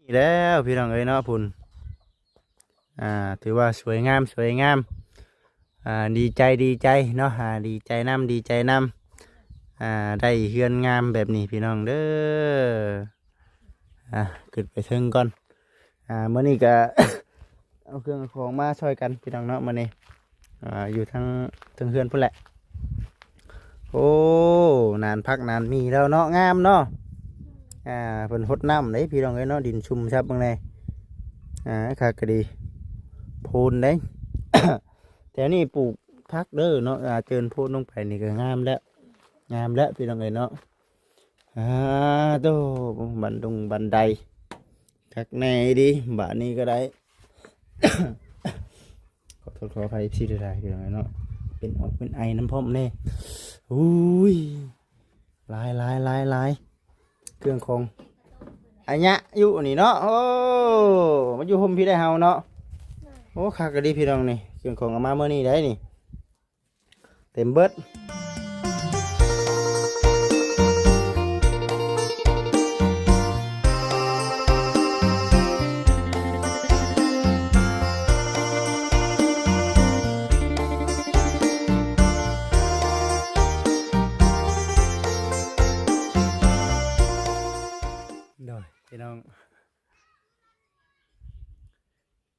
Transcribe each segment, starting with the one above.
ນີ້ແລ້ວພີ່ນ້ອງເອີຍເນາະ ພຸ້ນ ອ່າ ຖືວ່າສວຍງາມ ສວຍງາມ ອ່າ ດີໃຈ ດີໃຈເນາະ ອ່າ ດີໃຈນຳ ດີໃຈນຳ ອ່າ ໄດ້ເຮືອນງາມແບບນີ້ພີ່ນ້ອງເດີ. ອ່າ ຂຶ້ນໄປເທິງກ່ອນ ອ່າ ມື້ນີ້ກະ ເອົາເຄື່ອງເອົາຂອງມາຊ່ອຍກັນພີ່ນ້ອງເນາະ ມື້ນີ້ ອ່າ ຢູ່ທາງເທິງເຮືອນພຸ້ນແຫຼະ. ໂອ້ ນານຜັກນານໝີ່ແລ້ວເນາະ ງາມເນາະ. ອ່າ ເພິ່ນຫົດນ້ຳເດ້ພີ່ນ້ອງເອີຍເນາະ ດິນຊຸ່ມຊັບເບິ່ງແດ່. ອ່າ ຄັກກະດີ ໂພນເດ້ ແຖວນີ້ປູກຜັກເດີເນາະ. ອ່າ ເຈີນໂພນລົງໄປນີ້ກະງາມແລ້ວ ງາມແລ້ວພີ່ນ້ອງເອີຍເນາະ. ອ່າ ໂທ້ ບັນດົງບັນໄດ ຄັກແນ່ອີ່ຫຼີ ບາດນີ້ກໍໄດ້ ຂໍໂທດຂໍອະໄພ ເອັຟຊີ ຫຼາຍໆ ພີ່ນ້ອງເນາະ ເປັນອອກເປັນໄອນຳພ້ອມແນ່. ອຸ້ຍ ຫຼາຍໆໆໆ ເຄື່ອງຂອງອາຍະຢູ່ນີ້ເນາະ. ໂອ້ ມາຢູ່ຮົ່ມພີ້ໄດ້ເຮົາເນາະ. ໂອ້ ຄັກກະດີພີ່ນ້ອງນີ້ ເຄື່ອງຂອງເອົາມາມື້ນີ້ໄດ້ນີ້ ເຕັມເບິດ. ໂດຍ ພີ່ນ້ອງ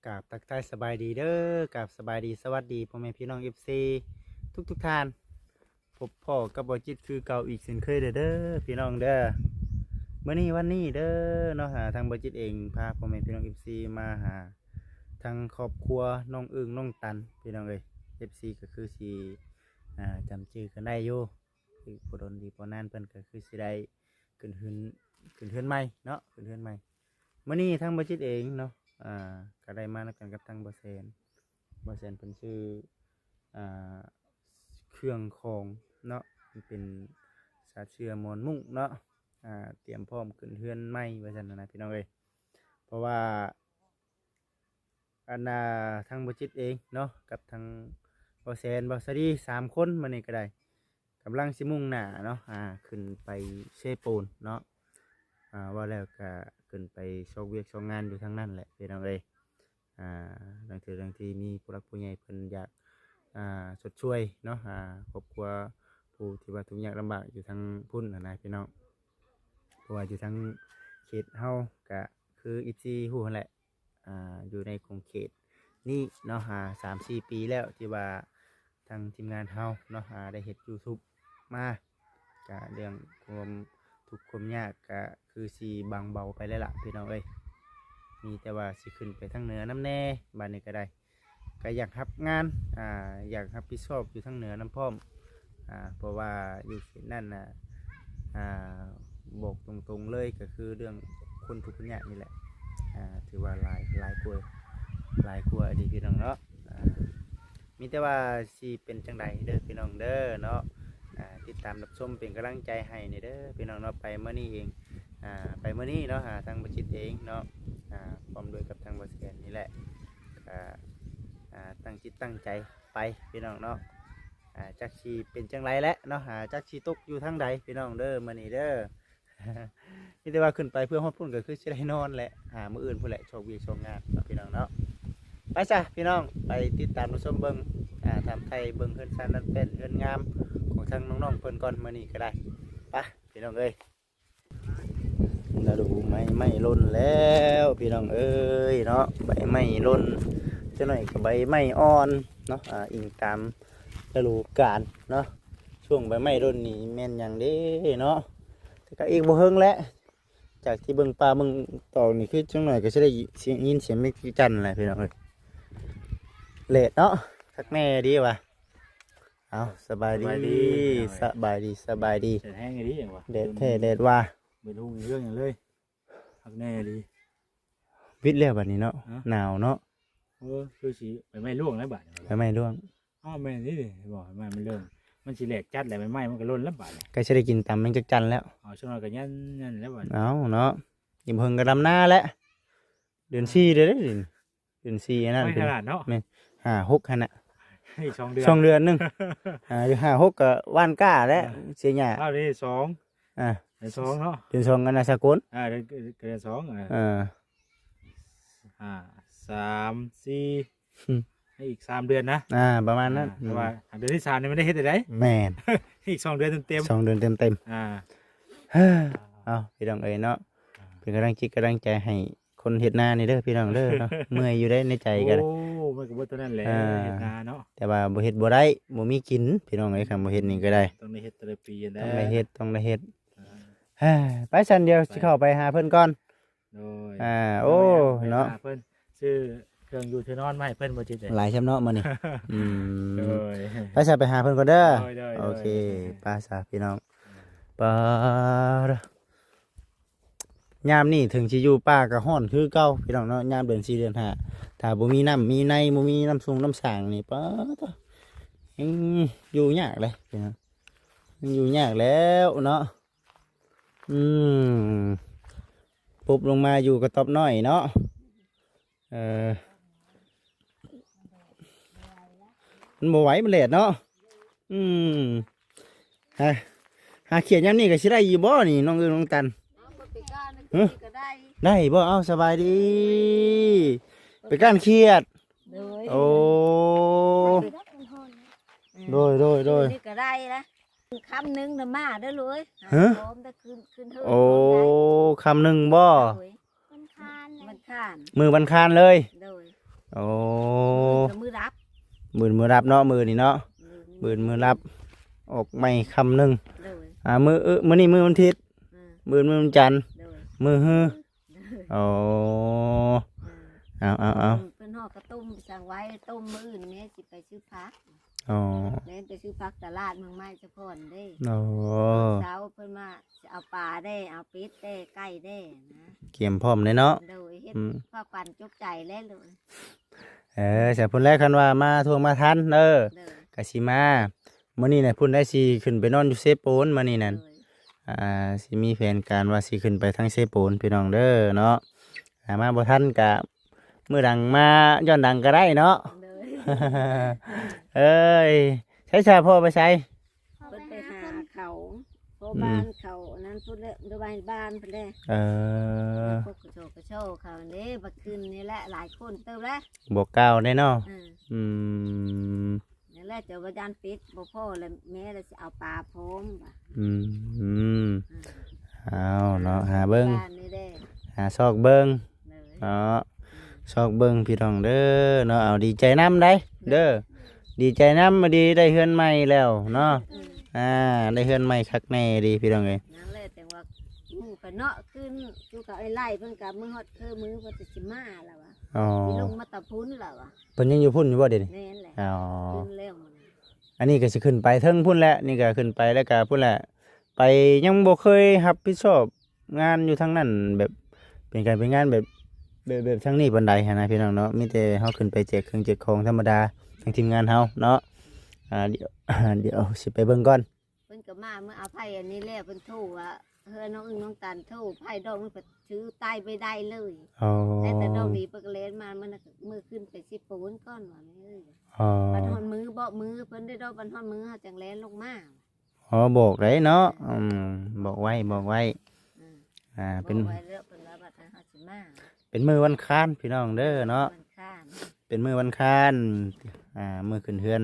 ກາບທັກທາຍສະບາຍດີເດີ ກາບສະບາຍດີສະຫວັດດີພໍ່ແມ່ພີ່ນ້ອງ ເອັຟຊີ ທຸກໆທ່ານ. ພົບພໍ້ກັບບ່າວຈິດຄືເກົ່າອີກເຊັ່ນເຄີຍເດີ ເດີພີ່ນ້ອງເດີ. ມື້ນີ້ວັນນີ້ເດີເນາະ ຫາທາງບ່າວຈິດເອງພາພໍ່ແມ່ພີ່ນ້ອງ ເອັຟຊີ ມາຫາທາງຄອບຄົວນ້ອງອຶ່ງນ້ອງຕັນ ພີ່ນ້ອງເອີຍ ເອັຟຊີ ກໍຄືຊິ ອ່າ ຈຳຊື່ກັນໄດ້ຢູ່ ອີກບໍ່ດົນອີກບໍ່ນານເພິ່ນກໍຄືຊິໄດ້ຂຶ້ນເຮືອນ ຂຶ້ນເຮືອນໃໝ່ເນາະ ຂຶ້ນເຮືອນໃໝ່. ມື້ນີ້ທາງບ່າວຈິດເອງເນາະ ອ່າ ກໍໄດ້ມານຳກັນກັບທາງບ່າວແສນ ບ່າວແສນເພິ່ນຊື້ ອ່າ ເຄື່ອງຂອງເນາະ ເປັນສາດເສື່ອໝອນມຸ້ງເນາະ ອ່າ ຕຽມພ້ອມຂຶ້ນເຮືອນໃໝ່ວ່າຊັ້ນນະ ພີ່ນ້ອງເອີຍ. ເພາະວ່າ ອັນນ່າ ທາງບ່າວຈິດເອງເນາະ ກັບທາງບ່າວແສນ ບ່າວສາລີ ສາມຄົນ ມື້ນີ້ກໍໄດ້ ກຳລັງຊິມຸ່ງໜ້າເນາະ ອ່າ ຂຶ້ນໄປເຊໂປນເນາະ. ອ່າ ວ່າແລ້ວກະຂຶ້ນໄປຊອກວຽກຊອກງານຢູ່ທາງນັ້ນແຫຼະ ພີ່ນ້ອງເອີຍ. ອ່າ ລາງເທື່ອລາງທີມີຜູ້ຫຼັກຜູ້ໃຫຍ່ເພິ່ນຢາກ ອ່າ ຊົດຊ່ວຍເນາະ ອ່າ ຄອບຄົວຜູ້ທີ່ວ່າທຸກຍາກລຳບາກຢູ່ທາງພຸ້ນຫັ້ນນະ ພີ່ນ້ອງ. ເພາະວ່າຢູ່ທາງເຂດເຮົາກະຄື ເອັຟຊີ ຮູ້ຫັ້ນແຫຼະ ອ່າ ຢູ່ໃນຂົງເຂດນີ້ເນາະ ອ່າ ສາມສີ່ປີແລ້ວທີ່ວ່າທາງທີມງານເຮົາເນາະ ອ່າ ໄດ້ເຮັດ YouTube ມາ ກະເລື່ອງຄວາມທຸກຄວາມຍາກກະຄືຊິບາງເບົາໄປແລ້ວລະ ພີ່ນ້ອງເອີຍ. ມີແຕ່ວ່າຊິຂຶ້ນໄປທາງເໜືອນຳແດ່ ບາດນີ້ກໍໄດ້ ກໍຢາກຮັບງານ ອ່າ ຢາກຮັບຜິດຊອບຢູ່ທາງເໜືອນຳພ້ອມ ອ່າ ເພາະວ່າຢູ່ເຂດນັ້ນນະ ອ່າ ບອກຕົງໆເລີຍ ກໍຄືເລື່ອງຄົນທຸກຄົນຍາກນີ້ແຫຼະ ອ່າ ຖືວ່າຫຼາຍ ຫຼາຍກວ່າ ຫຼາຍກວ່າອີ່ຫຼີ ພີ່ນ້ອງເນາະ. ອ່າ ມີແຕ່ວ່າຊິເປັນຈັ່ງໃດເດີ ພີ່ນ້ອງເດີເນາະ ອ່າ ຕິດຕາມຮັບຊົມເປັນກຳລັງໃຈໃຫ້ແດ່ເດີ ພີ່ນ້ອງເນາະ. ໄປມື້ນີ້ເອງ ອ່າ ໄປມື້ນີ້ເນາະ ຫາທາງບ່າວຈິດເອງເນາະ ອ່າ ພ້ອມດ້ວຍກັບທາງບ່າວແສນນີ້ແຫຼະ ກໍ ອ່າ ຕັ້ງຈິດຕັ້ງໃຈໄປ ພີ່ນ້ອງເນາະ. ອ່າ ຈັກຊິເປັນຈັ່ງໃດແຫຼະເນາະ ອ່າ ຈັກຊິຕົກຢູ່ທາງໃດ ພີ່ນ້ອງເດີ ມື້ນີ້ເດີ. ມີແຕ່ວ່າຂຶ້ນໄປເພື່ອຮອດພຸ້ນກໍຄືຊິໄດ້ນອນແຫຼະ ຫາມື້ອື່ນພຸ້ນແຫຼະ ຊອກວຽກຊອກງານເນາະ ພີ່ນ້ອງເນາະ. ໄປຊະ ພີ່ນ້ອງ ໄປຕິດຕາມຮັບຊົມເບິ່ງ ອ່າ ຖາມໄຖ່ເບິ່ງເຮືອນຊານນັ້ນເປັນເຮືອນງາມຂອງທາງນ້ອງໆເພິ່ນກ່ອນ ມື້ນີ້ກໍໄດ້ ໄປ ພີ່ນ້ອງເອີຍ. ລະດູໃບໄມ້ຫຼົ່ນແລ້ວ ພີ່ນ້ອງເອີຍເນາະ ໃບໄມ້ຫຼົ່ນ ຈັກໜ້ອຍກໍໃບໄມ້ອ່ອນເນາະ ອ່າ ອີງຕາມລະດູການເນາະ. ຊ່ວງໃບໄມ້ຫຼົ່ນນີ້ແມ່ນຫຍັງເດ້ເນາະ ແຕ່ກໍອີກບໍ່ເຫິງແຫຼະ ຈາກທີ່ເບິ່ງປ່າເບິ່ງຕອກນີ້ ຄືຈັກໜ້ອຍກໍຊິໄດ້ຍິນສຽງແມງຈັກຈັ່ນແຫຼະ ພີ່ນ້ອງເອີຍ. ແດດເນາະ ຄັກແນ່ດີວ່າ. ເອົາ ສະບາຍດີ ສະບາຍດີ ສະບາຍດີ ສະບາຍດີ. ແດດແທ້ແດດວ່າ ບໍ່ຮູ້ເລື່ອງຫຍັງເລີຍ ຄັກແນ່ດີ. ວິດແລ້ວບັດນີ້ເນາະ ຮະ ໜາວເນາະ. ໂອ້ ຄືຊິໃບໄມ້ລ່ວງແລ້ວບັດນີ້ ໃບໄມ້ລ່ວງ. ອ້າວ ແມ່ນນີ້ເດ ເຫັນບໍ່ ໃບໄມ້ມັນລ່ວງ ມັນຊິແຫຼກຈັດແລ້ວ ໃບໄມ້ມັນກໍຫຼົ່ນແລ້ວບັດນີ້ ໃກ້ຊິໄດ້ກິນຕຳແມງຈັກຈັ່ນແລ້ວ. ເອົາ ຊັ້ນວ່າກໍຍັນໆແລ້ວບັດນີ້. ເອົາເນາະ ອີກບໍ່ເຫິງກໍດຳນາແຫຼະ ເດືອນສີ່ເດ້ ເດືອນສີ່ອັນນັ້ນ ໄປຕະຫຼາດເນາະ ແມ່ນ ຫ້າ ຫົກ ຫັ້ນນະ ອີກສອງເດືອນ ສອງເດືອນໜຶ່ງ ອ່າ ຢູ່ ຫ້າ ຫົກ ກໍຫວ່ານກ້າແລ້ວ ອ່າ ເສຍຫຍ້າ. ອ້າວ ເດືອນສອງ ອ່າ ເດືອນສອງເນາະ ເດືອນສອງ ອັນນະສາກົນ ອ່າ ເດືອນ ເດືອນສອງ ອ່າ ເອີ ຫ້າ ສາມ ສີ່ ໃຫ້ອີກສາມເດືອນນະ ອ່າ ປະມານນັ້ນ ອ່າ ແຕ່ວ່າ ອືມ ເດືອນທີສາມນີ້ມັນໄດ້ເຮັດໄດ້ ແມ່ນ ອີກສອງເດືອນເຕັມໆ ສອງເດືອນເຕັມໆ ອ່າ ເອົາ ພີ່ນ້ອງເອີຍເນາະ ອ່າ ເປັນກຳລັງຈິດກຳລັງໃຈໃຫ້ຄົນເຮັດນານີ້ເດີພີ່ນ້ອງເດີເນາະ ເມື່ອຍຢູ່ເດ້ໃນໃຈກໍໄດ້ ໂອ້ ມັນກໍບໍ່ເທົ່ານັ້ນແຫຼະ ອ່າ ເຮັດນາເນາະ ແຕ່ວ່າບໍ່ເຮັດບໍ່ໄດ້ ບໍ່ມີກິນພີ່ນ້ອງເອີຍ ຄັນບໍ່ເຮັດນີ້ກໍໄດ້ ຕ້ອງໄດ້ເຮັດແຕ່ລະປີຫັ້ນແຫຼະ ຕ້ອງໄດ້ເຮັດ ຕ້ອງໄດ້ເຮັດ ອ່າ ເອີ ໄປຊັ້ນ ດຽວ ໄປ ຊິເຂົ້າໄປຫາເພິ່ນກ່ອນ ໂດຍ ອ່າ ໂອ້ ເນາະ ໄປຫາເພິ່ນ ຊື້ເຄື່ອງຢູ່ທີ່ນອນມາໃຫ້ເພິ່ນບໍ່ຈິດເດ້ ຫຼາຍຊ່ຳເນາະມື້ນີ້ ອືມ ໂດຍ ໄປຊະ ໄປຫາເພິ່ນກ່ອນເດີ ໂດຍ ໂດຍ ໂອເຄ ໂດຍ ໄປຊະພີ່ນ້ອງ ອືມ ປາດ ຍາມນີ້ເຖິງຊິຢູ່ປ່າກໍຮ້ອນຄືເກົ່າພີ່ນ້ອງເນາະ ຍາມເດືອນສີ່ເດືອນຫ້າ ຖ້າບໍ່ມີນ້ຳມີໃນ ບໍ່ມີນ້ຳຊົງນ້ຳສາງນີ້ ປາດ ແຮ່ງຢູ່ຍາກເລີຍພີ່ນ້ອງ ແຮ່ງຢູ່ຍາກແລ້ວເນາະ ອືມ ປຸບລົງມາຢູ່ກະຕ໊ອບນ້ອຍເນາະ ເອີ ມັນບໍ່ໄຫວ ມັນແດດເນາະ ອືມ ຫາ ຫາຂຽດຍາມນີ້ກໍຊິໄດ້ຢູ່ບໍ່ນີ້ ນ້ອງອຶ່ງ ນ້ອງຕັນ? ເອົາ ໄປກ້ານ ຮະ? ກໍໄດ້ ໄດ້ບໍ່? ເອົາ ສະບາຍດີ ໄປກ້ານຂຽດ ໂດຍ ໂອ້ ອືມ ໂດຍ ໂດຍ ໂດຍ ນີ້ກໍໄດ້ລະ ຄ່ຳໜຶ່ງນະມາເດີລູກເອີຍ ຮະ? ພ້ອມໄດ້ຂຶ້ນ ຂຶ້ນເຮືອນ ໂອ້ ຄ່ຳໜຶ່ງບໍ່? ໂດຍ ວັນຄານ ວັນຄານ ມື້ວັນຄານເລີຍ ໂດຍ ໂອ້ ມື້ດັບ ມື້ ມື້ດັບເນາະ ມື້ນີ້ເນາະ ມື້ນີ້ ມື້ມື້ດັບ ອອກໃໝ່ຄ່ຳໜຶ່ງ ໂດຍ ອ່າ ມື້ ມື້ນີ້ມື້ວັນທິດ ອືມ ມື້ ມື້ວັນຈັນ ໂດຍ ມື້ຮື ໂດຍ ໂອ້ ອືມ ເອົາ ເອົາ ເອົາ ເພິ່ນ ເພິ່ນຫໍ່ເຂົ້າຕົ້ມສັ່ງໄວ້ ຕົ້ມມື້ອື່ນແມ່ຊິໄປຊື້ຜັກ ອໍ ແມ່ນໄປຊື້ຜັກຕະຫຼາດເມືອງໃໝ່ສະພອນເດ້ ອໍ ເຊົ້າເພິ່ນມາຊິເອົາປາແດ່ ເອົາເປັດແດ່ ໄກ່ແດ່ນະ ກຽມພ້ອມເລີຍເນາະ ໂດຍ ເຮັດ ອືມ ພາກັນຈົກໃຈແລ້ວ ເອີ ສະພຸ້ນແຫຼະ ຄັນວ່າມາທ່ວງມາທັນເດີ ໂດຍ ກະຊິມາ ມື້ນີ້ນະພຸ້ນໄດ້ຊິຂຶ້ນໄປນອນຢູ່ເຊໂປນມື້ນີ້ນັ້ນ ໂດຍ ອ່າ ຊິມີແຜນການວ່າຊິຂຶ້ນໄປທາງເຊໂປນພີ່ນ້ອງເດີເນາະ ອ່າ ມາບໍ່ທັນກະ ມື້ຫຼັງມາຍ້ອນຫຼັງກໍໄດ້ເນາະ ໂດຍ ເອີຍ ໃສຊະພໍ່ໄປໃສ? ເພິ່ນໄປຫາເຂົາ ພໍ່ ອືມ ບ້ານເຂົາ ອັນນັ້ນພຸ້ນແຫຼະ ຢູ່ບ້ານ ບ້ານພຸ້ນແຫຼະ ເອີ ພວກກະໂຊກະໂຊເຂົາເດ້ ບັດຄືນນີ້ແຫຼະ ຫຼາຍຄົນເຕີບແຫຼະ ບອກກ່າວແດ່ເນາະ ເອີ ອືມ ນັ້ນແຫຼະ ເຈົ້າວ່າຢ້ານປິດບໍ່ພໍແລ້ວ ແມ່ລະຊິເອົາປາພ້ອມວ່າ ອືມ ອືມ ເອົາເນາະ ຫາເບິ່ງ ບ້ານນີ້ແຫຼະ ຫາຊອກເບິ່ງ ໂດຍ ເນາະ ອືມ ຊອກເບິ່ງພີ່ນ້ອງເດີເນາະ ເອົາ ດີໃຈນຳໄດ໋ເດີ ໂດຍ ດີໃຈນຳ ດີໄດ້ເຮືອນໃໝ່ແລ້ວເນາະ ອືມ ອ່າ ໄດ້ເຮືອນໃໝ່ຄັກແນ່ດີພີ່ນ້ອງເອີຍ ນັ້ນແຫຼະ ຈັ່ງວ່າໝູ່ໄປເນາະ ຄືນຢູ່ກັບໄອ້ໄລ່ເພິ່ນກໍມື້ຮອດຄືມື້ເພິ່ນຊິມາແລ້ວວ່າ ອໍ ຊິລົງມາແຕ່ພຸ້ນແລ້ວວ່າ ເພິ່ນຍັງຢູ່ພຸ້ນຢູ່ບໍ່ດຽວນີ້? ແມ່ນແຫຼະ ອໍ ຂຶ້ນແລ້ວ ອັນນີ້ກໍຊິຂຶ້ນໄປເທິງພຸ້ນແຫຼະ ນີ້ກໍຂຶ້ນໄປແລ້ວກໍພຸ້ນແຫຼະ ໄປຍັງບໍ່ເຄີຍຮັບຜິດຊອບງານຢູ່ທາງນັ້ນ ແບບເປັນການເປັນງານແບບ ແບບ ແບບທາງນີ້ປານໃດຫັ້ນນະພີ່ນ້ອງເນາະ ມີແຕ່ເຮົາຂຶ້ນໄປແຈກເຄື່ອງແຈກຂອງທຳມະດາ ທາງທີມງານເຮົາເນາະ ອ່າ ດຽວ ດຽວຊິໄປເບິ່ງກ່ອນ ເພິ່ນກໍມາເມື່ອອາໄພອັນນີ້ແລ້ວ ເພິ່ນໂທວ່າເຮືອນນ້ອງອຶ່ງນ້ອງຕັນໂທ ໄພດອກນີ້ເພິ່ນຖືໄຕ້ໄປໄດ້ເລີຍ ອໍ ແຕ່ ແຕ່ດອກນີ້ເພິ່ນກໍແລ່ນມາ ມື້ນັ້ນ ມື້ຂຶ້ນໄປຊິໂປນກ່ອນວ່າແມ່ເອີຍ ອໍ ບັດຮອດມື້ ບອກມື້ເພິ່ນໄດ້ດອກ ບັດຮອດມື້ເຮົາຈັ່ງແລ່ນລົງມາ ອໍ ບອກໄດ້ເນາະ ອືມ ບອກໄວ້ ບອກໄວ້ ອືມ ອ່າ ເປັນ ບອກໄວ້ແລ້ວ ເພິ່ນວ່າບັດເຮົາຊິມາ ເປັນມື້ວັນຄານພີ່ນ້ອງເດີເນາະ ວັນຄານ ເປັນມື້ວັນຄານ ອ່າ ມື້ຂຶ້ນເຮືອນ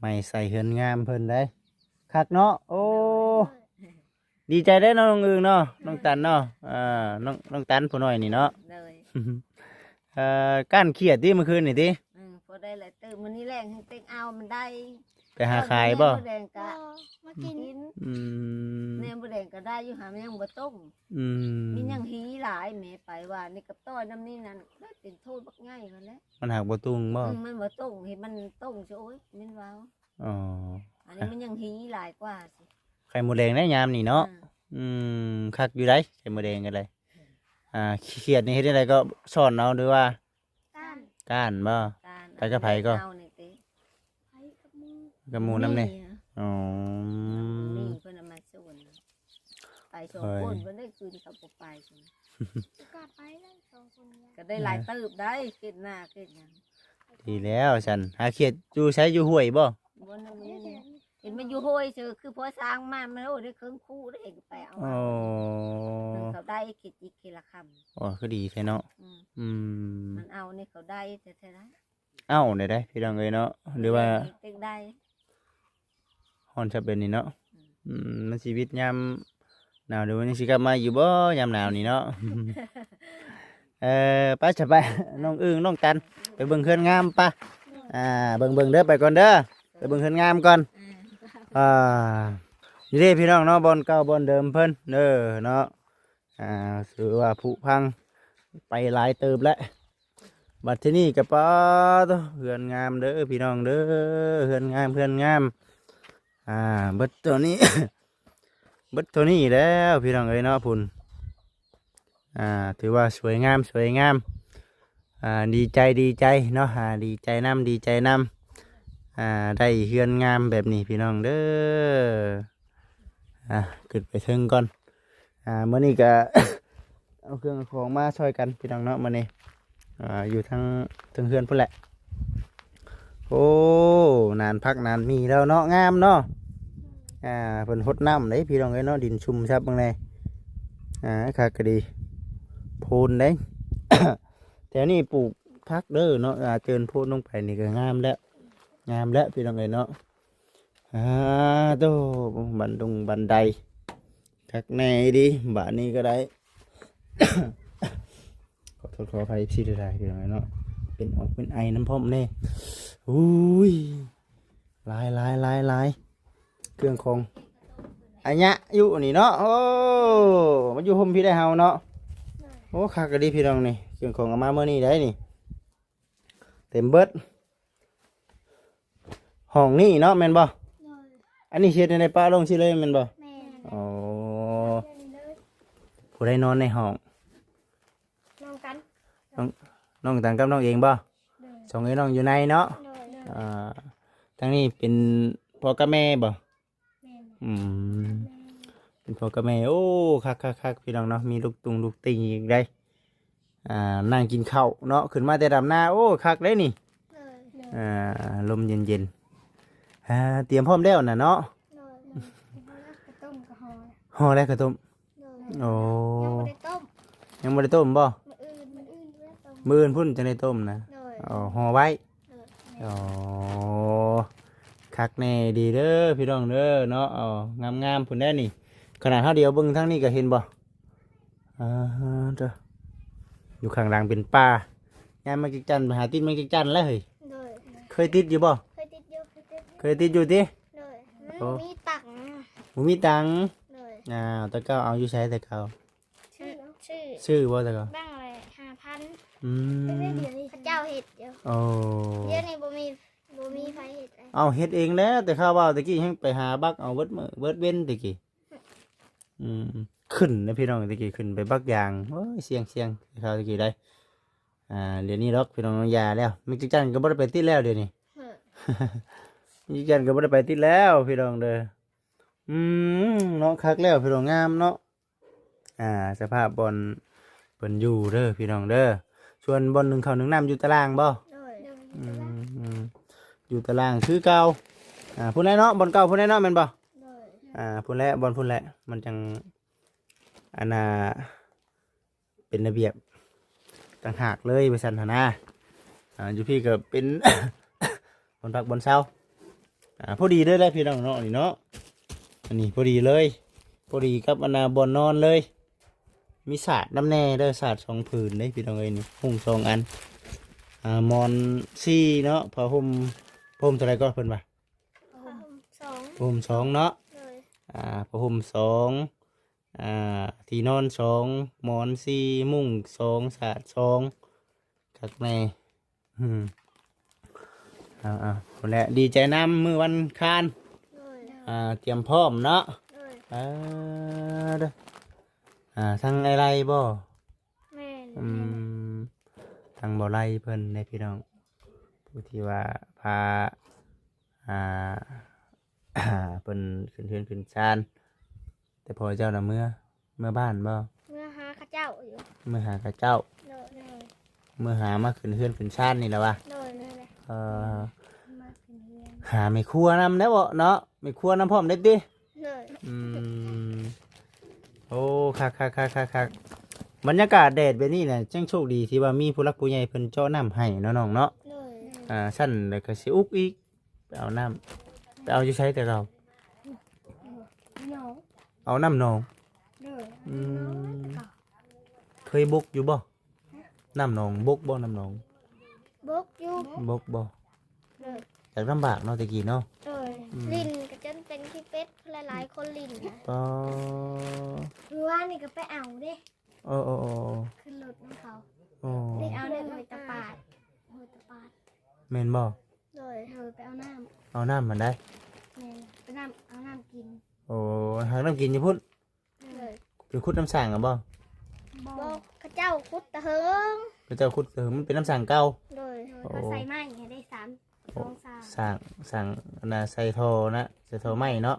ໃໝ່ໃສ່ເຮືອນງາມເພິ່ນໄດ໋ ຄັກເນາະ ໂອ້ ໂດຍ ດີໃຈເດ້ນ້ອງອຶ່ງເນາະ ນ້ອງຕັນເນາະ ເອີ ນ້ອງ ນ້ອງຕັນຜູ້ນ້ອຍນີ້ເນາະ ໂດຍ ເອີ ກ້ານຂຽດຕິມື້ຄືນນີ້ຕິ ອືມ ພໍໄດ້ຫຼາຍເຕີບ ມື້ນີ້ແລງແຮງເຕັງເອົາມັນໄດ້ ໄປຫາຂາຍບໍ່? ແລງກໍ ບໍ່ ມາກິນ ກິນ ອືມ ແນມບໍ່ແລງກໍໄດ້ຢູ່ ຫາມັນຍັງບໍ່ຕົງ ອືມ ມີຫຍັງຫີຫຼາຍ ແມ່ໄປວ່ານີ້ກັບຕ້ອຍນຳນີ້ນັ້ນ ເປັນໂທດບັກໃຫຍ່ຫັ້ນແຫຼະ ມັນຫາກບໍ່ຕົງບໍ່? ອືມ ມັນບໍ່ຕົງ ເຫັນມັນຕົງຊະ ໂອ້ຍ ແມ່ນວ່າ ອໍ ອັນນີ້ມັນຍັງຫີຫຼາຍກວ່າຊິ ໄຂ່ມົດແດງໄດ໋ຍາມນີ້ເນາະ ອືມ ອືມ ຄັກຢູ່ໄດ໋ ໄຂ່ມົດແດງກໍໄດ້ ອ່າ ຂຽດນີ້ເຮັດຈັ່ງໃດກໍຊ້ອນເອົາ ຫຼືວ່າ ກ້ານ ກ້ານບໍ່? ກ້ານ ໄປກັບໃຜກໍ? ເອົານີ້ຕິ ໄປກັບໝູ່ ກັບໝູ່ນຳນີ້ ມີຫະ ອໍ ມີເພິ່ນເອົາມາສວນ ໄປສອງຄົນ ເພິ່ນໄດ້ຄືນເຂົາບໍ່ໄປ ກໍໄປໄດ້ສອງຄົນນີ້ ກໍໄດ້ຫຼາຍເຕີບໄດ໋ ເກັບໜ້າເກັບຫຍັງ ດີແລ້ວຊັ້ນ ຫາຂຽດຢູ່ໃສ ຢູ່ຫ້ວຍບໍ່? ບໍ່ນະ ເຫັນມັນຢູ່ຫ້ວຍຊື່ ຄືພໍສ້າງມາ ມັນ ໂອ້ ໄດ້ເຄິ່ງຄູ່ໄດ້ ເຫັນໄປເອົາ ອໍ ເຂົາໄດ້ຂຽດອີກ ຂຽດລະຄຳ ອໍ ຄືດີແທ້ເນາະ ອືມ ອືມ ມັນເອົານີ້ເຂົາໄດ້ແທ້ໆນະ ເອົາໄດ້ໄດ໋ພີ່ນ້ອງເອີຍເນາະ ຫຼືວ່າ ເຕັກໄດ້ ຮ້ອນຊະເປັນນີ້ເນາະ ອືມ ອືມ ມັນຊີວິດຍາມໜາວ ຫຼືວ່າຍັງຊິກັບມາຢູ່ບໍ່ຍາມໜາວນີ້ເນາະ ເອີ ໄປຊະໄປ ນ້ອງອຶ່ງ ນ້ອງຕັນ ໄປເບິ່ງເຮືອນງາມປະ ອ່າ ເບິ່ງໆເດີ ໄປກ່ອນເດີ ໄປເບິ່ງເຮືອນງາມກ່ອນ ອ່າ ນີ້ເດ້ພີ່ນ້ອງເນາະ ບ່ອນເກົ່າບ່ອນເດີມເພິ່ນເດີເນາະ ອ່າ ຖືວ່າຜຸພັງໄປຫຼາຍເຕີບແລ້ວ ບັດທີນີ້ກໍປາໂທ້ ເຮືອນງາມເດີພີ່ນ້ອງເດີ ເຮືອນງາມ ເຮືອນງາມ ອ່າ ເບິດເທົ່ານີ້ ເບິດເທົ່ານີ້ແລ້ວພີ່ນ້ອງເອີຍເນາະ ພຸ້ນ ອ່າ ຖືວ່າສວຍງາມ ສວຍງາມ ອ່າ ດີໃຈ ດີໃຈເນາະ ອ່າ ດີໃຈນຳ ດີໃຈນຳ ອ່າ ໄດ້ເຮືອນງາມແບບນີ້ພີ່ນ້ອງເດີ ອ່າ ຂຶ້ນໄປເທິງກ່ອນ ອ່າ ມື້ນີ້ກະ ເອົາເຄື່ອງເອົາຂອງມາຊ່ອຍກັນພີ່ນ້ອງເນາະ ມື້ນີ້ ອ່າ ຢູ່ທາງເທິງເຮືອນພຸ້ນແຫຼະ ໂອ້ ນານຜັກນານໝີ່ແລ້ວເນາະ ງາມເນາະ ອ່າ ເພິ່ນຫົດນ້ຳເດ້ພີ່ນ້ອງເອີຍເນາະ ດິນຊຸ່ມຊັບເບິ່ງແດ່ ອ່າ ຄັກກະດີ ໂພນເດ້ ແຖວນີ້ປູກຜັກເດີເນາະ ອ່າ ເຈີນໂພນລົງໄປນີ້ກໍງາມແລ້ວ ງາມແລ້ວພີ່ນ້ອງເອີຍເນາະ ອ່າ ໂທ້ ບັນດົງບັນໄດ ຄັກແນ່ອີ່ຫຼີ ບາດນີ້ກໍໄດ້ ຂໍໂທດຂໍອະໄພ ເອັຟຊີ ຫຼາຍໆ ພີ່ນ້ອງເນາະ ເປັນອອກເປັນໄອນຳພ້ອມແນ່ ອຸ້ຍ ຫຼາຍໆໆໆ ເຄື່ອງຂອງອາຍະຢູ່ນີ້ເນາະ ໂອ້ ມາຢູ່ຮົ່ມພີ້ໄດ້ເຮົາເນາະ ໂອ້ ຄັກກະດີພີ່ນ້ອງນີ້ ເຄື່ອງຂອງເອົາມາມື້ນີ້ໄດ້ນີ້ ເຕັມເບິດ ຫ້ອງນີ້ເນາະ ແມ່ນບໍ່? ໂດຍ ອັນນີ້ເຮັດໃຫ້ໄດ້ປະລົງຊີ້ເລີຍແມ່ນບໍ່? ແມ່ນ ອໍ ຜູ້ໃດນອນໃນຫ້ອງ? ນອນກັນ ນ້ອງ ນ້ອງຕັນກັບນ້ອງເອງບໍ່? ໂດຍ ສອງເອື້ອຍນ້ອງຢູ່ໃນເນາະ? ໂດຍ ອ່າ ທາງນີ້ເປັນພໍ່ກັບແມ່ບໍ່? ແມ່ນ ອືມ ເປັນພໍ່ກັບແມ່ ໂອ້ ຄັກໆໆ ພີ່ນ້ອງເນາະ ມີລູກຕຸ່ງລູກຕິ່ງອີກໄດ໋ ອ່າ ນັ່ງກິນເຂົ້າເນາະ ຂຶ້ນມາແຕ່ດຳນາ ໂອ້ ຄັກເດ້ນີ້ ໂດຍ ອ່າ ລົມເຢັນໆ ອ່າ ຕຽມພ້ອມແລ້ວນະເນາະ ໂດຍ ເຮົາແລ້ວກະຕົ້ມ ໂດຍ ໂອ້ ຍັງບໍ່ໄດ້ຕົ້ມ ຍັງບໍ່ໄດ້ຕົ້ມບໍ່? ມື້ອື່ນ ມື້ອື່ນພຸ້ນຈັ່ງໄດ້ຕົ້ມນະ ໂດຍ ອໍ ຫໍ່ໄວ້ ໂດຍ ອໍ ຄັກແນ່ດີເດີພີ່ນ້ອງເດີເນາະ ອໍ ງາມໆ ພຸ້ນແດ່ນີ້ ຂະໜາດເຮົາດຽວເບິ່ງທາງນີ້ກໍເຫັນບໍ່? ອ່າ ເດີ ຢູ່ຂ້າງຫຼັງເປັນປ່າ ຍາມແມງຈັກຈັ່ນ ໄປຫາຕິດແມງຈັກຈັ່ນແລ້ວເຮີ້ຍ ໂດຍ ເຄີຍຕິດຢູ່ບໍ່? ເຄີຍຕິດຢູ່ ເຄີຍຕິດຢູ່ ເຄີຍຕິດຢູ່ຕິ? ໂດຍ ມັນ ໂອ້ ບໍ່ມີຕັງ ບໍ່ມີຕັງ ໂດຍ ອ້າວ ແຕ່ເກົ່າເອົາຢູ່ໃສແຕ່ເກົ່າ? ຊື້ ຊື້ ຊື້ບໍ່ແຕ່ກໍ ບັ້ງລະຫ້າພັນ ອືມ ເຂົາເຈົ້າເຮັດຢູ່ ໂອ້ ດຽວນີ້ບໍ່ມີ ບໍ່ມີໃຜເຮັດແລ້ວ ເອົາເຮັດເອງແລ້ວ ແຕ່ຂ້າວວ່າຕະກີ້ແຮ່ງໄປຫາບັກເອົາເບິດມື້ເບິດເວັນຕະກີ້ ອືມ ຂຶ້ນນະພີ່ນ້ອງ ຕະກີ້ຂຶ້ນໄປບັກຢາງ ໂອ້ຍ ສ່ຽງໆ ແຕ່ຂ້າວຕະກີ້ໄດ໋ ອ່າ ດຽວນີ້ດອກພີ່ນ້ອງ ຢ່າແລ້ວ ແມງຈັກຈັ່ນກໍບໍ່ໄດ້ໄປຕິດແລ້ວດຽວນີ້ ເອີ ແມງຈັກຈັ່ນກໍບໍ່ໄດ້ໄປຕິດແລ້ວພີ່ນ້ອງເດີ ອືມ ເນາະ ຄັກແລ້ວພີ່ນ້ອງ ງາມເນາະ ອ່າ ສະພາບບ່ອນເພິ່ນຢູ່ເດີພີ່ນ້ອງເດີ ສ່ວນບ່ອນໜຶ້ງເຂົ້າໜຶ້ງນ້ຳຢູ່ຕາລ່າງບໍ່? ໂດຍ ອືມ ຢູ່ຕາລ່າງຄືເກົ່າ ອ່າ ພຸ້ນແຫຼະເນາະ ບ່ອນເກົ່າພຸ້ນແຫຼະເນາະ ແມ່ນບໍ່? ໂດຍ ອ່າ ພຸ້ນແຫຼະ ບ່ອນພຸ້ນແຫຼະ ມັນຈັ່ງ ອັນນ່າ ເປັນລະບຽບຕ່າງຫາກເລີຍວ່າຊັ້ນຫັ້ນນາ ອ່າ ຢູ່ພີ້ກໍເປັນບ່ອນພັກບ່ອນເຊົາ ອ່າ ພໍດີເລີຍແຫຼະພີ່ນ້ອງເນາະ ອັນນີ້ເນາະ ອັນນີ້ພໍດີເລີຍ ພໍດີກັບອັນນ່າບ່ອນນອນເລີຍ ມີສາດນຳແດ່ເດີ ສາດສອງຜືນເດ້ພີ່ນ້ອງເອີຍ ນີ້ ຮຸ່ງສອງອັນ ອ່າ ໝອນສີ່ເນາະ ຜ້າຫົ່ມ ຜ້າຫົ່ມເທົ່າໃດກໍເພິ່ນວ່າ ຜ້າຫົ່ມສອງ ຜ້າຫົ່ມສອງເນາະ ໂດຍ ອ່າ ຜ້າຫົ່ມສອງ ອ່າ ທີ່ນອນສອງ ໝອນສີ່ ມຸ້ງສອງ ສາດສອງ ຄັກແນ່ ອືມ ເອົາໆ ພຸ້ນແຫຼະ ດີໃຈນຳ ມື້ວັນອັງຄານ ໂດຍ ອ່າ ຕຽມພ້ອມເນາະ ໂດຍ ເອີ ເດີ ອ່າ ທັງອ້າຍໄລບໍ່? ແມ່ນ ອືມ ທັງບໍ່ໄລເພິ່ນເດ້ພີ່ນ້ອງ ຜູ້ທີ່ວ່າພາ ອ່າ ເພິ່ນຂຶ້ນເຮືອນຂຶ້ນຊານ ແຕ່ພໍ່ເຈົ້ານະເມືອ ເມືອບ້ານບໍ່? ເມືອຫາເຂົາເຈົ້າຢູ່ ເມືອຫາເຂົາເຈົ້າ ໂດຍ ເມືອຫາມາຂຶ້ນເຮືອນຂຶ້ນຊານນີ້ລະວະ ໂດຍ ເອີ ມາຂຶ້ນເຮືອນ ຫາແມ່ຄົວນຳແດ່ເນາະ ແມ່ຄົວນຳພ້ອມເດ້ຕິ? ໂດຍ ອືມ ໂອ້ ຄັກໆໆໆ ບັນຍາກາດແດດແບບນີ້ນະ ຈັ່ງໂຊກດີທີ່ວ່າມີຜູ້ຫຼັກຜູ້ໃຫຍ່ເພິ່ນເຈາະນ້ຳໃຫ້ເນາະນ້ອງເນາະ. ໂດຍ. ອ່າ ຊັ້ນແລ້ວກໍຊິອຸກອີກ ໄປເອົານ້ຳ ໄປເອົາຢູ່ໃສແຕ່ເກົ່າ? ໜອງ. ເອົານ້ຳໜອງ. ໂດຍ. ອືມ ເຄີຍບົກຢູ່ບໍ່? ນ້ຳໜອງບົກບໍ່? ນ້ຳໜອງ ບົກຢູ່. ບົກບໍ່? ໂດຍ. ຢາກລຳບາກເນາະແຕ່ກີ້ເນາະ. ໂດຍ. ອືມ ຫຼິ້ນກໍຈົນເປັນຂີ້ເປັດ ຫຼາຍໆຄົນຫຼິ້ນນະ. ປາ ມື້ວານນີ້ກໍໄປເອົາເດ້. ເອີໆໆ ຂຶ້ນລົດນຳເຂົາ. ໂອ້ ໄປເອົານ້ຳຫ້ວຍຕະປາດ ຫ້ວຍຕະປາດ. ແມ່ນບໍ່? ໂດຍ. ໂດຍ ໄປເອົານ້ຳ ເອົານ້ຳຫັ້ນໃດ. ແມ່ນ ໄປນ້ຳ ເອົານ້ຳກິນ. ໂອ້ ຫານ້ຳກິນຢູ່ພຸ້ນ. ໂດຍ. ໄປຂຸດນ້ຳສ້າງຫັ້ນບໍ່? ບໍ່ ເຂົາເຈົ້າຂຸດແຕ່ເຫິງ ເຂົາເຈົ້າຂຸດແຕ່ເຫິງ ມັນເປັນນ້ຳສ້າງເກົ່າ. ໂດຍ. ໂອ້ ເຂົາໃສ່ໄມ້ໃຫ້ໄດ້ສາມ ໂອ້ ສອງສາມ ສ້າງ ສ້າງອັນນ່າ ໃສ່ທໍ່ນະ ໃສ່ທໍ່ໄມ້ເນາະ.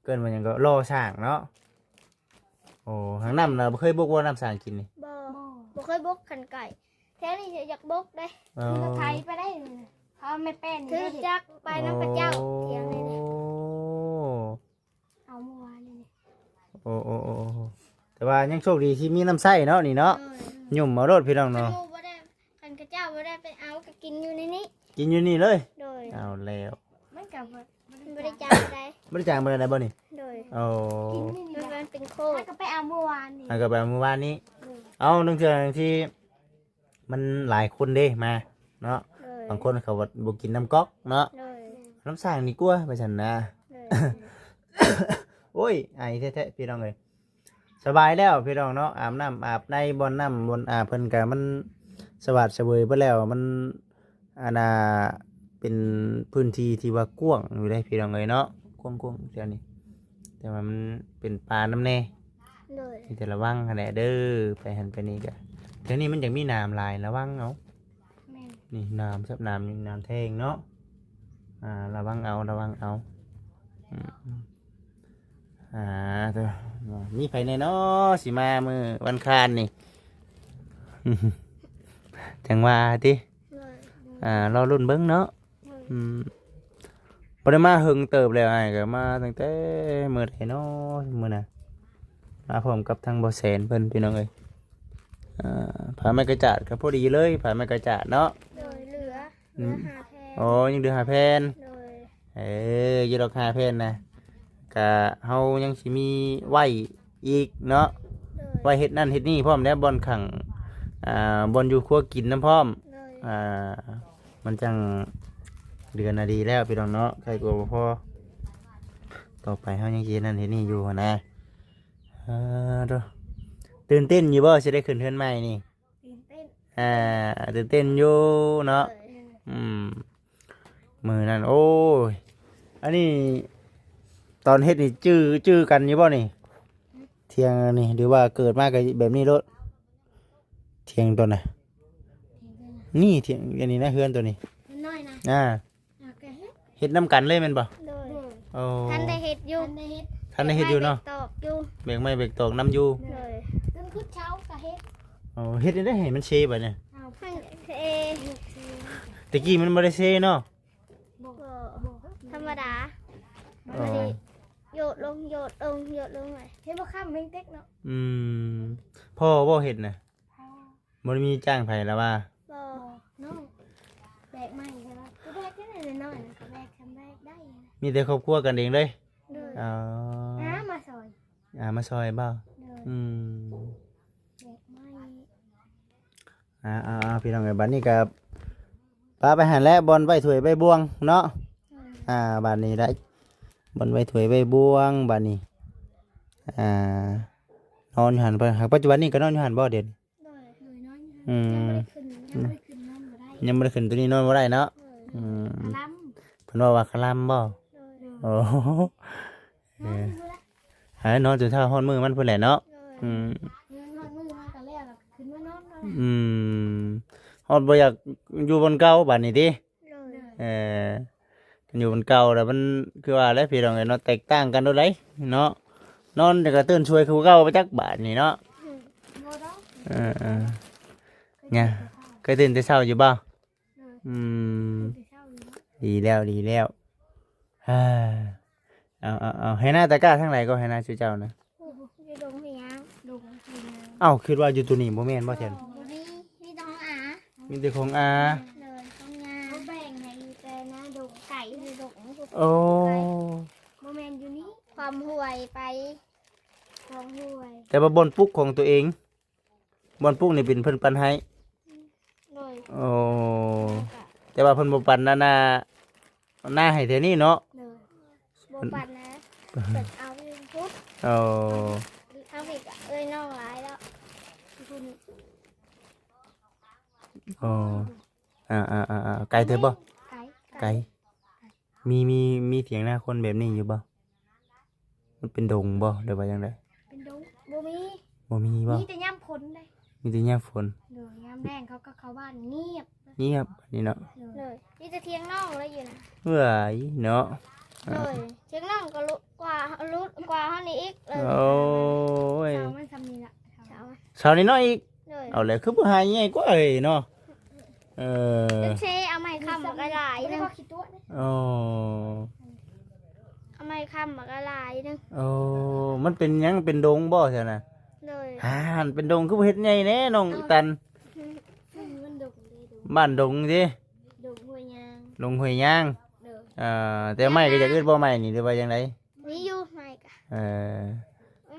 ເອີ້ນວ່າຫຍັງກໍ ລໍສ້າງເນາະ. ໂອ້ ຫາງນ້ຳນະບໍ່ເຄີຍບົກບໍ່ ນ້ຳສ້າງກິນນີ້? ບໍ່ ບໍ່ ບໍ່ເຄີຍບົກຄັນໄກ່ ແຖວນີ້ຢາກບົກເດ້. ເອີ ຂີ່ລົດໄຖໄປໄດ້ ເຂົາເອົາໄມ້ແປ້ນນີ້ ຖືຈັກໄປນຳເຂົາເຈົ້າ. ໂອ້ ຖຽງນີ້ ເອົາເມື່ອວານນີ້. ໂອ້ ໂອ້ ໂອ້ ໂອ້ ແຕ່ວ່າຍັງໂຊກດີທີ່ມີນ້ຳໃຊ້ເນາະນີ້ເນາະ. ໂດຍ. ຫຍຸ້ມເອົາໂລດພີ່ນ້ອງເນາະ ຄັນໝູ່ບໍ່ໄດ້ ຄັນເຂົາເຈົ້າບໍ່ໄດ້ໄປເອົາກໍກິນຢູ່ໃນນີ້ ກິນຢູ່ນີ້ເລີຍ. ໂດຍ. ເອົາແລ້ວ ມັນກໍບໍ່ ບໍ່ໄດ້ຈາງປານໃດ ບໍ່ໄດ້ຈາງປານໃດບໍ່ນີ້? ໂດຍ. ໂອ້ ກິນຢູ່ນີ້ ມັນເປັນໂຄກ ຫາກໍໄປເອົາມື້ວານນີ້ ຫາກໍໄປເອົາມື້ວານນີ້. ໂດຍ. ເອົາ ໜຶ່ງເທື່ອທີ່ມັນຫຼາຍຄົນເດ້ມາເນາະ. ໂດຍ. ບາງຄົນເຂົາບໍ່ ບໍ່ກິນນ້ຳກອກເນາະ. ໂດຍ. ນ້ຳສ້າງນີ້ກວ່າ ວ່າຊັ້ນນະ. ໂດຍ. ໂອ້ຍ ໄອແທ້ໆ ພີ່ນ້ອງເອີຍ. ສະບາຍແລ້ວພີ່ນ້ອງເນາະ ອາບນ້ຳອາບໃນ ບ່ອນນ້ຳບ່ອນອາບເພິ່ນກະມັນສະຫວາດສະເຫວີຍເບິດແລ້ວ ມັນ ອັນນ່າ ເປັນພື້ນທີ່ທີ່ວ່າກວ້າງຢູ່ເດ້ພີ່ນ້ອງເອີຍເນາະ ກວ້າງໆແຖວນີ້ ແຕ່ວ່າມັນເປັນປ່ານຳແດ່. ໂດຍ. ມີແຕ່ລະວັງຫັ້ນແຫຼະເດີ ໄປຫັ້ນໄປນີ້ກະ ແຖວນີ້ມັນຢາກມີໜາມຫຼາຍ ລະວັງເອົາ. ແມ່ນ. ນີ້ໜາມ ສັບໜາມ ນີ້ໜາມແທງເນາະ. ອ່າ ລະວັງເອົາ ລະວັງເອົາ. ອືມ ອ່າ ໂທ້ ມີໃຜແດ່ເນາະ ຊິມາມື້ວັນຄານນີ້? ຈັ່ງວ່າຕິ. ໂດຍ. ອ່າ ລໍລຸ້ນເບິ່ງເນາະ. ໂດຍ. ອືມ ບໍ່ໄດ້ມາເຫິງເຕີບແລ້ວ ອ້າຍກໍມາຕັ້ງແຕ່ມື້ໃດເນາະ ມື້ນະ ມາພ້ອມກັບທາງບໍ່ແສນເພິ່ນ ພີ່ນ້ອງເອີຍ. ອ່າ ຜ້າໄມ້ກະຈາດກໍພໍດີເລີຍ ຜ້າໄມ້ກະຈາດເນາະ. ໂດຍ. ເຫຼືອ ອືມ ເຫຼືອຫ້າແຜ່ນ. ໂອ້ ຍັງເຫຼືອຫ້າແຜ່ນ. ໂດຍ. ເອີ ຢູ່ດອກຫ້າແຜ່ນນະ ກະເຮົາຍັງຊິມີໄວ້ອີກເນາະ. ໂດຍ. ໄວ້ເຮັດນັ້ນເຮັດນີ້ພ້ອມແລ້ວ ບ່ອນຂັງ ອ່າ ບ່ອນຢູ່ຄົວກິນນຳພ້ອມ. ໂດຍ. ອ່າ ມັນຈັ່ງເດືອນນະດີແລ້ວພີ່ນ້ອງເນາະ ໃກ້ກວ່າບໍ່ພໍ. ຕໍ່ໄປເຮົາຍັງຊິເຮັດນັ້ນເຮັດນີ້ຢູ່ຫັ້ນນະ. ເອີ ໂທ້ ຕື່ນເຕັ້ນຢູ່ບໍ່ ຊິໄດ້ຂຶ້ນເຮືອນໃໝ່ນີ້? ຕື່ນເຕັ້ນ. ອ່າ ຕື່ນເຕັ້ນຢູ່ເນາະ. ໂດຍ. ອືມ ມື້ນັ້ນ ໂອ້ຍ ອັນນີ້ຕອນເຮັດນີ້ຈື່ ຈື່ກັນຢູ່ບໍ່ນີ້? ຖຽງນີ້ ຫຼືວ່າເກີດມາກໍແບບນີ້ໂລດ? ຖຽງຕົວນະ ນີ້ຖຽງ ອັນນີ້ນະ ເຮືອນຕົວນີ້ ເຮືອນນ້ອຍນະ. ອ່າ ເຮັດນຳກັນເລີຍແມ່ນບໍ່? ໂດຍ. ໂອ້ ທັນໄດ້ເຮັດຢູ່ ທັນໄດ້ເຮັດ ທັນໄດ້ເຮັດຢູ່ເນາະ. ແບກໄມ້ແບກຕອກຢູ່ ແບກໄມ້ແບກຕອກນຳຢູ່. ໂດຍ. ເພິ່ນຂຸດເຊົາກໍເຮັດ. ໂອ້ ເຮັດຈັ່ງໃດໃຫ້ມັນເຊບາດນີ້? ເອົາ ໃຫ້ເຊ. ແຕ່ກີ້ມັນບໍ່ໄດ້ເຊເນາະ. ບໍ່ ທຳມະດາ. ອໍ ໂຍດລົງ ໂຍດລົງ ໂຍດລົງ. ເຫັນບໍ່ ຄຳເຮັງເຕັກເນາະ. ອືມ ພໍ່ບໍ່ເຮັດນະ? ບໍ່ໄດ້ມີຈ້າງໃຜລະວ່າ? ບໍ່ ນ້ອງແບກໄມ້ແຕ່ວ່າ ກໍແບກແຄ່ນ້ອຍໆ ກໍແບກ ທຳແບກໄດ້. ມີແຕ່ຄອບຄົວກັນເອງເລີຍ? ໂດຍ. ອໍ ອາ ມາຊ່ອຍ ອາ ມາຊ່ອຍບໍ່? ໂດຍ. ອືມ ແບກໄມ້. ອ່າ ເອົາໆ ພີ່ນ້ອງເອີຍ ບາດນີ້ກໍປະໄປຫັ້ນແຫຼະ ບ່ອນໄວ້ຖ້ວຍໄວ້ບ່ວງເນາະ. ໂດຍ. ອ່າ ບາດນີ້ໄດ້ ບ່ອນໄວ້ຖ້ວຍໄວ້ບ່ວງ ບາດນີ້ ອ່າ ນອນຢູ່ຫັ້ນ ປັດຈຸບັນນີ້ກໍນອນຢູ່ຫັ້ນບໍ່ດຽວນີ້? ໂດຍ ໂດຍ ນອນຢູ່ຫັ້ນ. ອືມ ຍັງບໍ່ໄດ້ຂຶ້ນ ຍັງບໍ່ໄດ້ຂຶ້ນ ນອນບໍ່ໄດ້ ຍັງບໍ່ໄດ້ຂຶ້ນ ຕົວນີ້ນອນບໍ່ໄດ້ເນາະ. ໂດຍ. ອືມ ຄະລຳ ເພິ່ນເວົ້າວ່າຄະລຳບໍ່? ໂດຍ ໂດຍ. ໂອ້ ເອີ ໃຫ້ນອນຈົນເຊົ້າຮອດມື້ມັນພຸ້ນແຫຼະເນາະ. ໂດຍ. ອືມ ຮອດມື້ມັນກໍແລ້ວ ແລ້ວກໍຂຶ້ນມານອນ. ອືມ ຮອດບໍ່ຢາກຢູ່ບ່ອນເກົ່າບາດນີ້ຕິ? ໂດຍ. ເອີ ຢູ່ບ່ອນເກົ່າແລ້ວມັນຄືວ່າແຫຼະ ພີ່ນ້ອງເອີຍເນາະ ແຕກຕ່າງກັນໂດໃດເນາະ. ນອນແລ້ວກໍຕື່ນສວຍຄືເກົ່າໄປຈັກບາດນີ້ເນາະ. ອືມ ບໍ່ດອກ. ເອີໆ ຍາ ເຄີຍຕື່ນແຕ່ເຊົ້າຢູ່ບໍ່? ອືມ ດີແລ້ວ ດີແລ້ວ. ເອົາ ເອົາ ເອົາ ໄຮ່ນາຕາກ້າທາງໃດກໍ ໄຮ່ນາຊຸເຈົ້ານະ? ຢູ່ດົງພະຍາງ ດົງພະຍາງ. ເອົ້າ ຄິດວ່າຢູ່ໂຕນີ້ບໍ່ແມ່ນບໍ່ແຊນ? ບໍ່ມີ ມີແຕ່ຂອງອາ ມີແຕ່ຂອງອາ ໂດຍ ຂອງຍາ ເຂົາແບ່ງໃຫ້ຢູ່ແຕ່ນາດົງ ໄກຢູ່ດົງ ໂອ້ ບໍ່ແມ່ນຢູ່ນີ້ ຂ້າມຫ້ວຍໄປ ຂ້າມຫ້ວຍ ແຕ່ວ່າບ່ອນປຸກຂອງຕົວເອງ ບ່ອນປຸກນີ້ເປັນເພິ່ນປັນໃຫ້ ໂດຍ ໂອ້ ແຕ່ວ່າເພິ່ນບໍ່ປັນນາ ນາ ນາໃຫ້ແຖວນີ້ເນາະ ໂດຍ ບໍ່ປັນນະ ເພິ່ນເອົາຢູ່ພຸ້ນ ໂອ້ ເອົາໃຫ້ເອື້ອຍນ້ອງຫຼາຍແລ້ວ ຢູ່ພຸ້ນ ໂອ້ ອ່າໆໆໆ ໄກເຕີບບໍ່? ໄກ ໄກ ໄກ ມີ ມີ ມີຖຽງນາຄົນແບບນີ້ຢູ່ບໍ່? ມັນເປັນດົງບໍ່ ຫຼືວ່າຈັ່ງໃດ? ເປັນດົງ ບໍ່ມີ ບໍ່ມີບໍ່? ມີແຕ່ຍາມຝົນເດ້ ມີແຕ່ຍາມຝົນ ໂດຍ ຍາມແລ້ງເຂົາກໍເຂົ້າບ້ານງຽບ ງຽບນີ້ເນາະ ໂດຍ ມີແຕ່ຖຽງນ້ອງເລີຍຢູ່ນະ ເອີຍເນາະ ໂດຍ ຖຽງນ້ອງກໍລຸກວ່າ ລຸກກວ່າເຮົານີ້ອີກ ເອີ ໂອ້ຍ ເສົາມັນສ່ຳນີ້ລະ ເສົາ ເສົານ້ອຍໆອີກ ໂດຍ ເອົາແຫຼະ ຄືບໍ່ຫາໃຫຍ່ກວ່າເອີຍເນາະ ເອີ ເປັນເຊ ເອົາໄມ້ຄ້ຳບັກຫຼາຍໜຶ່ງ ໂອ້ ເອົາໄມ້ຄ້ຳບັກຫຼາຍໜຶ່ງ ໂອ້ ມັນເປັນຫຍັງ ເປັນດົງບໍ່ຊັ້ນນະ? ໂດຍ ຫາ ເປັນດົງຄືບໍ່ເຮັດໃຫຍ່ແດ່ນ້ອງອີຕັນ ມັນດົງເດ້ ບ້ານດົງຕິ ດົງຫ້ວຍຍາງ ດົງຫ້ວຍຍາງ ໂດຍ ເອີ ແຕ່ໄມ້ກໍຢາກອຶດບໍ່ ໄມ້ນີ້ ຫຼືວ່າຈັ່ງໃດ? ມີຢູ່ ໄມ້ກະ ເອີ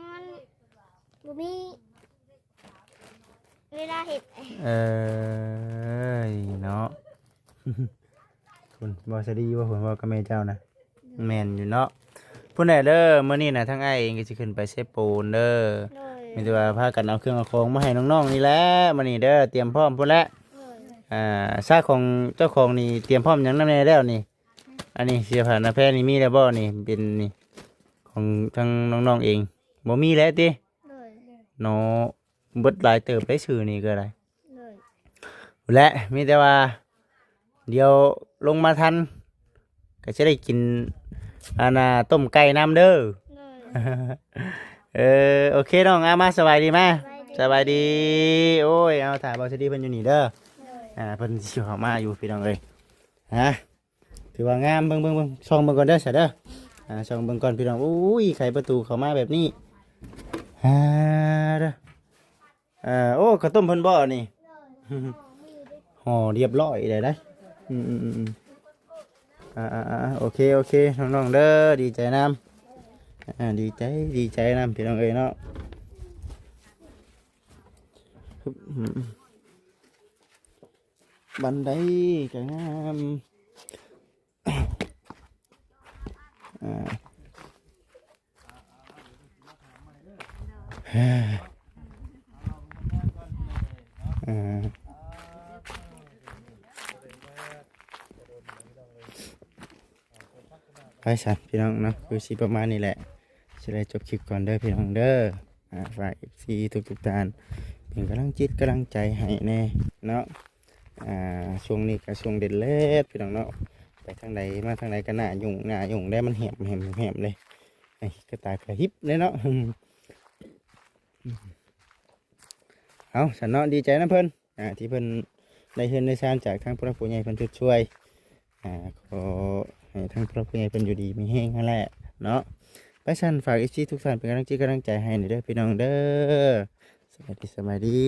ມັນບໍ່ມີ ເວລາເຮັດ ເອີຍເນາະ ພຸ້ນ ບໍ່ສະດີບໍ່ ພຸ້ນ ເວົ້າກັບແມ່ເຈົ້ານະ ແມ່ນຢູ່ເນາະ ພຸ້ນແຫຼະເດີ ມື້ນີ້ນະ ທາງອ້າຍເອງກໍຊິຂຶ້ນໄປເຊໂປນເດີ ໂດຍ ມີແຕ່ວ່າພາກັນເອົາເຄື່ອງເອົາຂອງມາໃຫ້ນ້ອງໆນີ້ແຫຼະ ມື້ນີ້ເດີ ຕຽມພ້ອມພຸ້ນແຫຼະ ໂດຍ ອ່າ ຊາຂອງເຈົ້າຂອງນີ້ຕຽມພ້ອມຫຍັງນຳແດ່ແລ້ວນີ້? ອັນນີ້ເສື້ອຜ້າໜ້າແພນີ້ມີແລ້ວບໍ່ນີ້? ເປັນນີ້ ຂອງທາງນ້ອງໆເອງ ບໍ່ມີແລ້ວຕິ? ໂດຍ ເນາະ ເບິດຫຼາຍເຕີບໄດ໋ ຊື່ນີ້ກໍໄດ້ ໂດຍ ແລະ ມີແຕ່ວ່າ ດຽວລົງມາທັນ ກໍຈະໄດ້ກິນ ອັນນ່າ ຕົ້ມໄກ່ນຳເດີ ໂດຍ ເອີ ໂອເຄນ້ອງ ອາ ມາ ສະບາຍດີ ມາ ສະບາຍດີ ສະບາຍດີ ໂອ້ຍ ເອົາ ຖ້າບ່າວສະດີເພິ່ນຢູ່ນີ້ເດີ ໂດຍ ອ່າ ເພິ່ນຊິເຂົ້າມາຢູ່ ພີ່ນ້ອງເອີຍ ຮະ ຖືວ່າງາມ ເບິ່ງ ເບິ່ງ ເບິ່ງ ສ່ອງເບິ່ງກ່ອນເດີ ຊະເດີ ອ່າ ສ່ອງເບິ່ງກ່ອນ ພີ່ນ້ອງ ໂອ້ຍ ໄຂປະຕູເຂົ້າມາແບບນີ້ ອ່າ ເດີ ອ່າ ໂອ້ ເຂົ້າຕົ້ມເພິ່ນບໍ່ນີ້ ຫໍ່ຮຽບຮ້ອຍແລ້ວໄດ໋ ອືມໆໆ ອ່າໆໆ ໂອເຄ ໂອເຄ ນ້ອງໆເດີ ດີໃຈນຳ ອ່າ ດີໃຈ ດີໃຈນຳ ພີ່ນ້ອງເອີຍເນາະ ອືມ ບັນໄດກໍງາມ ອ່າ ອ່າ ໄປຊັ້ນ ພີ່ນ້ອງເນາະ ຄືຊິປະມານນີ້ແຫຼະ ຊິໄດ້ຈົບຄລິບກ່ອນເດີ ພີ່ນ້ອງເດີ ອ່າ ຝາກເອັຟຊີທຸກໆທ່ານ ເປັນກຳລັງຈິດກຳລັງໃຈໃຫ້ແດ່ເນາະ ອ່າ ຊ່ວງນີ້ກໍຊ່ວງແດດໆ ພີ່ນ້ອງເນາະ ໄປທາງໃດມາທາງໃດກໍໜ້າຫຍຸ້ງ ໜ້າຫຍຸ້ງໄດ໋ ມັນແຫບໆໆເລີຍ ເອີຍ ກະຕາກະຮິບເລີຍເນາະ ເອົາ ຊັ້ນເນາະ ດີໃຈນຳເພິ່ນ ອ່າ ທີ່ເພິ່ນໄດ້ເຮືອນໄດ້ຊານຈາກທາງຜູ້ຫຼັກຜູ້ໃຫຍ່ເພິ່ນຊົດຊ່ວຍ ອ່າ ຂໍໃຫ້ທາງຜູ້ຫຼັກຜູ້ໃຫຍ່ເພິ່ນຢູ່ດີມີແຮງຫັ້ນແຫຼະເນາະ ໄປຊັ້ນ ຝາກເອັຟຊີທຸກທ່ານເປັນກຳລັງຈິດກຳລັງໃຈໃຫ້ແດ່ເດີ ພີ່ນ້ອງເດີ ສະບາຍດີ ສະບາຍດີ.